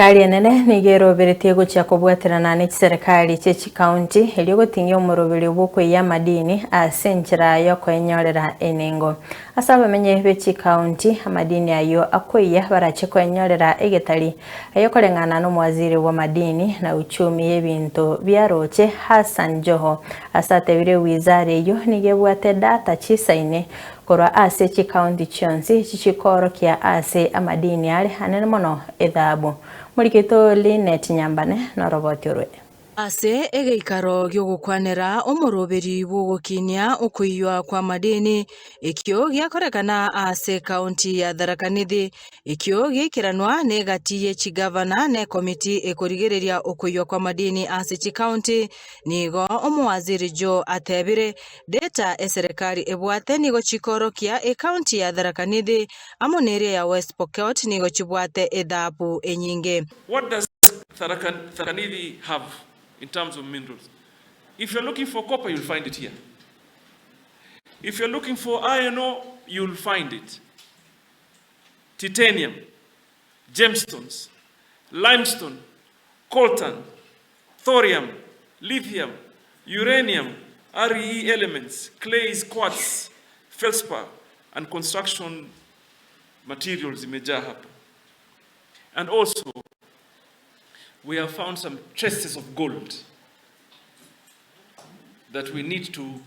Eserekari enene nigo eroberetie gochia kobwaterana ne chiserekari chie chikaunti erio goting'ia omoroberio bw'okoiyia amadini ase enchera y'okoenyorera enengo. Ase abamenyi be chikaunti, amadini ayio akoiyia barache koenyorera egetari ayokoreng'ana nomowaziri bw'amadini na uchumi y'ebinto biaroche Hassan Joho ase atebire wizara eyio nigo ebwate data chisaine Korwa ase chikaunti chionsi echi chikoorokia ase amadini are anene mono ethabu. Morikito Linet Nyambane noroboti orwe. Ase egeikaro gi'ogokwanera omoroberi bw'ogokinia okoiywa kw'amadini, ekio giakorekana ase ekaunti ya Tharaka Nithi, ekio giaikeranwa negati ye chigavana na ekomiti ekorigereria okoiywa kw'amadini ase chikaunti, nigo omowaziri Joe atebire Data eserekari ebwate nigo chikoorokia ecounty ya Tharaka Nithi amo neria ya West Pokot nigo chibwate ethabu enyinge. What does Tharaka Nithi have in terms of minerals? If you're looking for copper, you'll find it here. If you're looking for iron ore, you'll find it. Titanium, gemstones, limestone, coltan, thorium, lithium, uranium, REE elements, clays, quartz, feldspar and construction materials zimejaa hapa. And also we have found some traces of gold that we need to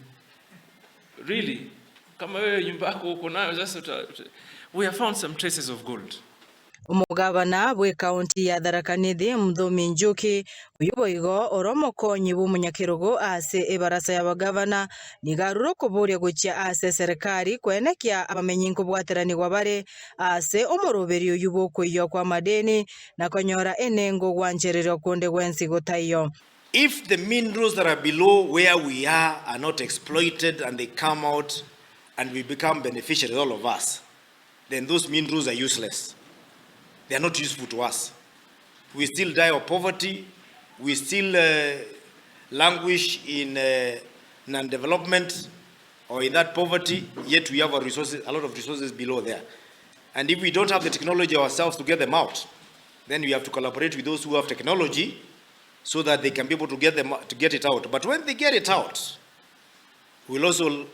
really, kama wewe nyumba yako uko nayo sasa, we have found some traces of gold. Omogabana bw'ekaunti ya Tharaka Nithi, Muthomi Njuki, oyio boigo ore omokonyi bw'omonyakerogo ase ebarasa y'abagavana, nigo arure okoboria gochia ase eserekari koenekia abamenyi nkobwateranigwa bare ase omoroberio oyio bw'okoiywa kw'amadeni na konyora enengo gwanchererwa konde gwensi gotaiyo. If the minerals that are below where we are are not exploited and they come out and we become beneficiaries, all of us, then those minerals are useless. They are not useful to us. We still die of poverty, we still uh, languish in uh, non-development or in that poverty, yet we have a, resources, a lot of resources below there. And if we don't have the technology ourselves to get them out, then we have to collaborate with those who have technology so that they can be able to get them to get it out. But when they get it out, we'll also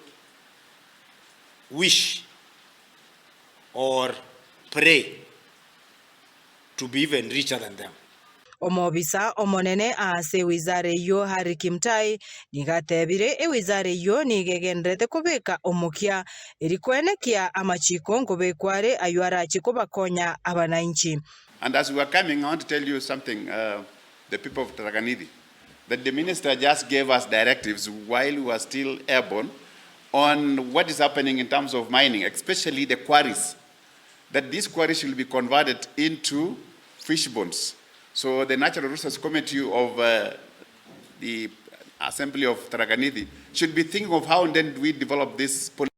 wish or pray to be even richer than them. Omobisa omonene ase ewizara eyio Harry Kimtai nigo atebire ewizara eyio nigo egendererete kobeka omokia eri koenekia amachiko nkobekwa are ayio arache kobakonya abanainchi. And as we are coming, I want to tell you something, uh, the people of Tharaka Nithi, that the minister just gave us directives while we were still airborne on what is happening in terms of mining, especially the quarries, that these quarries should be converted into fish ponds. So the Natural Resources Committee of uh, the Assembly of Tharaka Nithi should be thinking of how then do we develop this policy.